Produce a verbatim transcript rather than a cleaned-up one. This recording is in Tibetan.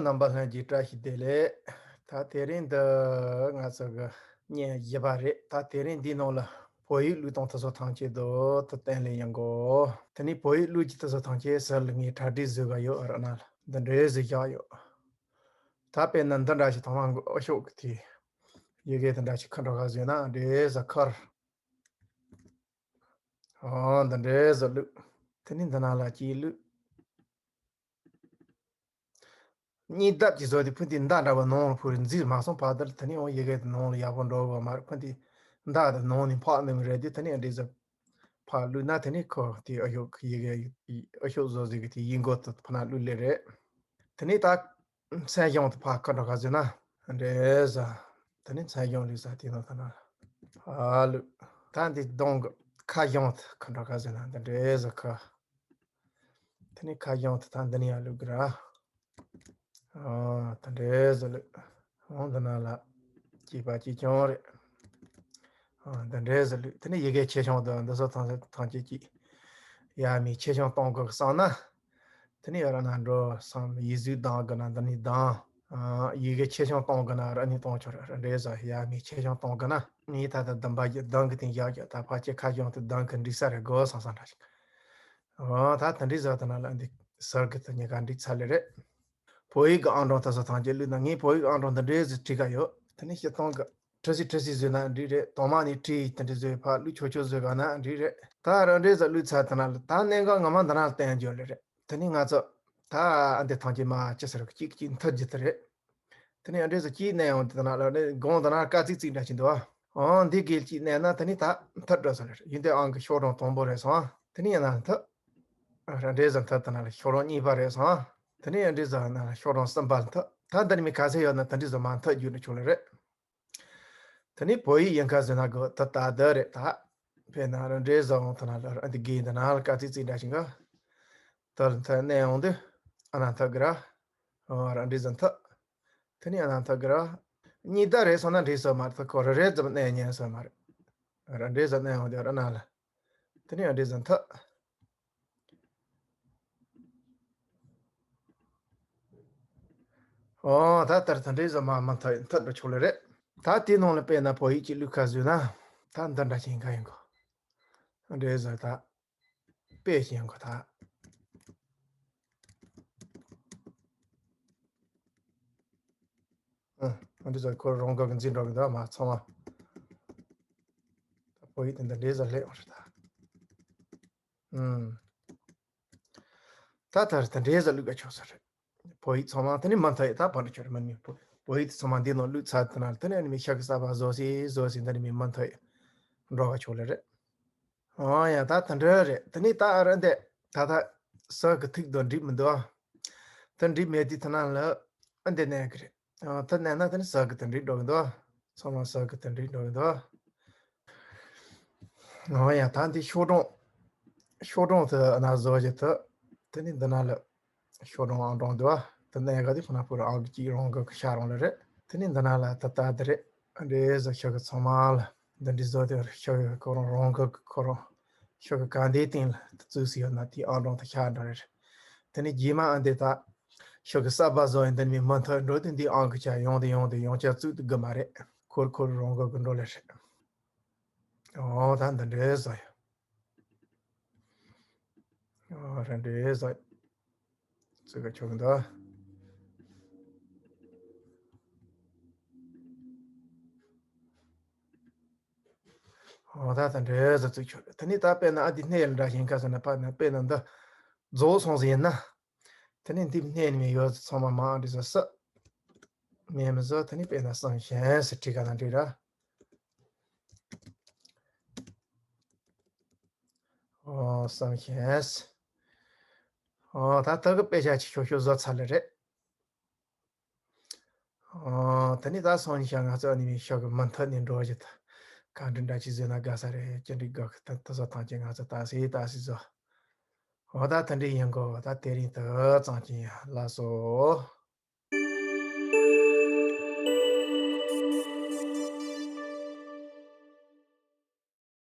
རྣམ་པ་ལྷན་རྒྱས་བཀྲ་ཤིས་བདེ་ལེགས། ད་དེ་རིང་འདི་ང་ཚོ་གི་བརྙན་བཞི་པ་རེད། ད་དེ་རིང་འདིའི་ནང་ལ་བོད་ཡིག་བླུགས་སྟངས་དེ་ཚོ་ཐམས་ཅད་དུ་ད་བསྟན་ལེ་ཡོང་གོ། དེ་ནས་བོད་ཡིག་བླུགས་ཀྱི་དེ་ཚོ་ཐམས་ཅད་ཟུར་ལ་ངས་གྲ་སྒྲིག་བཟོས་ག་ཡོད་ར་ན་ལ་འདི་འདྲའི་ཟིག་བཞག་ཡོད། ད་དཔེར་ན་འདི་འདྲ་ཞིག་ཐོག་མ་འོ་ཤོག་གི་དེ་ཡི་གེ་དེ་འདྲ་ཞིག་ཁ་འགྲོ་ག་བཟོས་ན་འདྲའི་ཟ་ཁར། ཨོ་འདི་འདྲའི་ཟ་བླུགས། དེ་ནས་འདི་ན་ལ་ཅིག་བླུགས། གཉིས་ལྡབ་ཀྱི་བཟོ་དེ་ཕུ་དེ་མདའ་འདྲ་བ་ནང་ལ་ཕུ་རེ་འཛིན་མ་སོང་བར་དེར་དེ་ནས་འོང་ཡི་གེ་དེ་ནང་ལ་ཡག་པོ་འགྲོ་བ་མ་རེད། ཕུ་དེ་མདའ་དེ་ནང་ནས་འཕག་ནས་རེད་དེ་དེ་ནས་འདྲེ་ཟ་ཕར་བླུགས་ན་དེ་ནས་ཁོ་དེ་ཨ་ཤོག་གི་ཡི་གེ་ཨ་ཤོག་བཟོ་ཟིག་གི་དེ་ཡིག་མགོ་དེ་ཕུ་ན་བླུགས་ལེ་རེད། དེ་ནས་ད་མཚན་བྱང་དེ་ཕར་ཁ་འགྲོ་ག་ཟེར་ན་འདྲེ་ཟ། དེ་ནས་མཚན་བྱང་བླུགས་ས་དེ་ནང་ད་ན་ཕར་བླུགས། ད་འདི་གདོང་གི་ཁ་བྱང་དེ་ཁ་འགྲོ་ག་ཟེར་ན་འདི་འདྲེ་ཟ་ཁ། དེ་ནས་ཁ་བྱང་དེ་ད་འདི་ནས་ཡར་བླུགས་གི་ར། ཨ་ད་འདྲེ་ཟ་བླུགས། འོང་འདི་ན་ལ་སྐྱིད་པ་སྐྱིད་ཀྱང་རེད། ཨ་འདི་འདྲེ་ཟ་བླུགས། དེ་ནས་ཡི་གེ་ཆེ་ཆུང་དང་འདི་ཚོ་ཐམས་ཐམས་ཅད་ཀྱིས་ཡ་མི་ཆེ་ཆུང་གཏོང་དགོས་བསམ་ན། དེ་ནས་ཡ་ར་ན་འགྲོ་བསམ་ཡིག་གཟུགས་གདངས་དགོས་ན་འདི་ནས་གདངས། ཨ་ཡི་གེ་ཆེ་ཆུང་གཏོང་དགོས་ན་ར་ནས་གཏོང་ཆོག་རེད། འདྲེ་ཟ་ཡ་མི་ཆེ་ཆུང་གཏོང་དགོས་ན་ངས་ད་ལྟ་བདུན་པ་གི་གདངས་གི་སྟེང་བཞག་ཀྱང་ད་ཕལ་ཆེར་ཁ་བྱང་དེ་གདངས་གི་འགྲིག་ས་རེད་དགོས་བསམ་བསམ་འདྲ་ཞིག་ཨོ་ད་དེ་འདྲའི་ཟ་དེ་ན་ལ་འདི་ཟུར་གི་དེ་གཉིས་ཀ་འགྲིག་ཚར་ལེ་རེད། བོད་ཡིག་གི་ཨང་གྲངས་དེ་ཚོ་ཐམས་ཅད་བླུགས་ན་ངས་བོད་ཡིག་ཨང་གྲངས་འདི་འདྲའི་ཟིག་བྲིས་ཀ་ཡོད། དེ་ནས་སྤྱིར་བཏང་གི་བྲི་སྲིད་བྲི་སྲིད་བཟོས་ན་འགྲིག་རེད། དང་མ་ནས་བྲིས་དེ་འདྲ་བཟོས་ཕར་བླུགས་ཆོག་ཆོག་བཟོས་ག་ན་འགྲིག་རེད། ད་རང་འདྲའི་ཟིག་བླུགས་ཚར་དེ་ན་ལ་ད་གནད་འགག་ངོ་མ་འདི་ན་ལ་བསྟན་རྒྱུ་ལེ་རེད། དེ་ནས་ང་ཚོ་ད་ཨ་འདི་ཐམས་ཅད་མ་ཅི་ཟེར་གཅིག་གཅིག་མཐུད་རྒྱུ་དེ་རེད། དེ་ནས་ཨ་འདྲས་སུ་སྐྱིད་གནས་ཡོང་དེ་ན་ལ་ནི་དགོང་དེ་ན་དཀའ་ཚིག་ཚིག་འདྲ་ཞིག་འདུག་ཨང་འདི་གིལ་སྐྱིད་གནས་ན་དེ་ནི་ད་མཐར་འགྲོ་ས་རེད། ཡིན་དེ་ཨང་གི་ཤོག་གྲངས་དང་པོ་རེད་སོང་། དེ་ནི་ཡང་ན་མཐར། ཨ་འདྲས་སུ་མཐར་དེ་ན་ལ་ཤོག་གྲངས་གཉིས་པ་རེད་སོང་། དེ་ནི་ཨ་འདྲས་སུ་ན་ལ་ཤོག་གྲངས་གསུམ་པ་མཐར། ད་འདི་ནི་མི་ག་ཚད་ཡོད་ན་དེ་འདྲས་སུ་མ་མཐར་རྒྱུ་ནི་ཆོག་ལེ་རེད། དེ་ནི་བོད་ཡིག་ཡིན་ཁ་ཟེར་ན་གི་ད་ད་འདི་རེད་ད། དཔེར་ན་ར་འདྲས་སུ་འོང་དེ་ན་ལ་ཨ་འདི་གིལ་དེ་ན་ལ་དཀའ་ཚིག་ཚིག་འདྲ་ཞིག་གི། དེ་ལ་མཐར་གནས་ཡོང་དུས་ཨ་ན་མཐར་གི་ར། ཨ་ར་འདྲས་སུ་མཐར། དེ་ནས་ཨ་ན་མཐར་གི་ར། གཉིས་ད་རེད་སོང་ན་འགྲིག་ས་མ་རེད། ཁོ་རེ་རེ་ཙམ་གནས་ཉན་ས་མ་རེད། ར་འདྲས་སུ་གནས་ཡོང་དེ་ར་ན་ལ། དེ་ནས་ཨ་འདྲས་སུ་མཐར། ཨོ་ད་ལྟར་ད་འདྲས་སུ་མ་མ་མཐར་མཐར་འགྲོ་ཆོག་ལེ་རེད། ད་དེའི་ནང་ལ་དཔེར་ན་བོད་ཡིག་ཅིག་བླུགས་ཁ་བཟོས་ན། ད་འདི་འདྲ་ཞིག་ག་ཡིན་གོ། འདྲས་སུ་ད། དཔེ་ཞིག་ཡང་གོ་ད། ཨ་འདི་ཚོ་ཁོ་རང་ག་གི་འཛིན་གྲོགས་ཀྱི་འདུག་མ་ཚང་མ། ད་བོད་ཡིག་དེ་འདྲ་འདྲས་ཟ་ལེགས་པ་རེད་ད། ཨུམ། ད་ད་རེད་ད་འདྲས་ཟ་བླུགས་ག་ཆོག་ས་རེད། བོད་ཡིག་ཚང་མ་དེ་ནི་མ་མཐའ་ཡི་ད་བར་ནི་ཆོག་རེད་མ་ནི་བོད་ཡིག་དེ་ཚང་མ་འདི་ནང་བླུགས་ཚར་དེ་ན་དེ་ནི་ཨ་ནི་མི་ཤ་གི་ས་བ་བཟོ་སི་བཟོ་སི་འདི་ནི་མི་མ་མཐའ་ཡི་འགྲོ་ག་ཆོག་ལེ་རེད། ཨོ་ཡ་ད་དེ་འདྲ་རེད། དེ་ནས་ད་ཨ་ར་འདི་ད་ད་ཟ་གི་ཐིག་དོ་འགྲིག་མི་འདུག་ཨ། ད་འགྲིག་མེད་དུས་ཐ་ན་ལ་ཨ་འདི་གནས་གི་རེད། ཨ་ད་གནས་ན་དེ་ནི་ཟ་གི་དེ་འགྲིག་འགྲོ་གི་འདུག་ཨ། ཚང་མ་ཟ་གི་དེ་འགྲིག་འགྲོ་གི་འདུག་ཨ། ཨོ་ཡ་ད་འདི་ཤོག་གྲངས་ཤོག་གྲངས་དེ་ཨ་ན་བཟོ་རྒྱུ་དེ་དེ་ནི་འདི་ན་ལ། ཤོག་གྲངས་ཨང་གྲངས་འདི་བ། དེ་ནས་ག་དེ་ཁོ་ན་ཕུ་ར་ཨང་གཅིག་རང་གི་ཤ་རང་ལ་རེད། དེ་ནས་འདི་ན་ལ་ད་ལྟ་འདི་རེད། འདྲེ་ཟ་ཤ་གི་ཚང་མ་ལ་འདི་འདྲི་བཟོ་དེ་ཤ་གི་ཁོ་རང་རང་གི་ཁོ་རང་ཤ་གི་ག་འདིའི་སྟེང་ལ་དེ་བཙུགས་སུ་ཡོད་ན་དེའི་ཨང་གྲངས་དེ་ཤ་འདྲ་རེད། དེ་ནས་རྗེས་མ་ཨ་འདི་ད་ཤ་གི་གསར་པ་བཟོ་ཡིན་འདི་ནས་མི་མཐོ་འགྲོ་དེ་འདིའི་ཨང་གི་ཆ་ཡོང་དེ་ཡོང་དེ་ཡོང་ཆ་བཙུགས་དེ་དགོས་མ་རེད། ཁོར་ཁོར་རང་གི་གི་འགྲོ་ལེ་རེད། ཨོ་ད་འདི་འདྲའི་བཟོ་ཡ། ཨོ་ར་འདྲའི་བཟོ་ཡ། ཙི་ག་ཆོག་གི་འདུག་ཨོ་ད་ད་འདྲའི་བཟོ་ཙི་ཆོག་དེ་ནི་ད་དཔེར་ན་ཨ་འདི་སྣེ་ལ་འདྲ་ཞིང་ཁ་ས་ན་ཕ་ན་དཔེར་ན་འདི་རྫོགས་སོང་ཟིན་ན། དེ་ནས་འདི་སྣེ་ནས་མི་ཡོད་ཚང་མ་མང་འདི་ཟ་ས། མེད་མི་ཟ་དེ་ནས་དཔེར་ན་བསམ་ཞན་ཟེར་ཁྲི་ཀ་ན་འདྲི་ར། ཨོ་བསམ་ཞན་ཟེར། ཨོ་ད་ད་གི་དཔེ་ཆ་ཆེ་ཤོག་ཤོག་བཟོ་ཚར་ལེ་རེད། ཨོ་དེ་ནས་ད་སང་ཉིན་ཤག་ང་ཚོ་ཨ་ནི་མི་ཤག་གི་མུ་མཐུད་ནས་འགྲོ་བཞིན་ད་ག་འདྲི་འདྲ་ཅིག་བཟོས་ན་དགའ་ས་རེད། ཅི་འདྲི་དགའ་གི་ད་ད་བཟོ་ཐང་ཅིག་ང་ཚོ་ད་སི་ད་སི་བཟོ། འོ་ད་ད་འདྲི་ཡིན་གོ་ད་དེ་རིང་ད་ཙང་ཅི་ཡ་ལགས་སོ།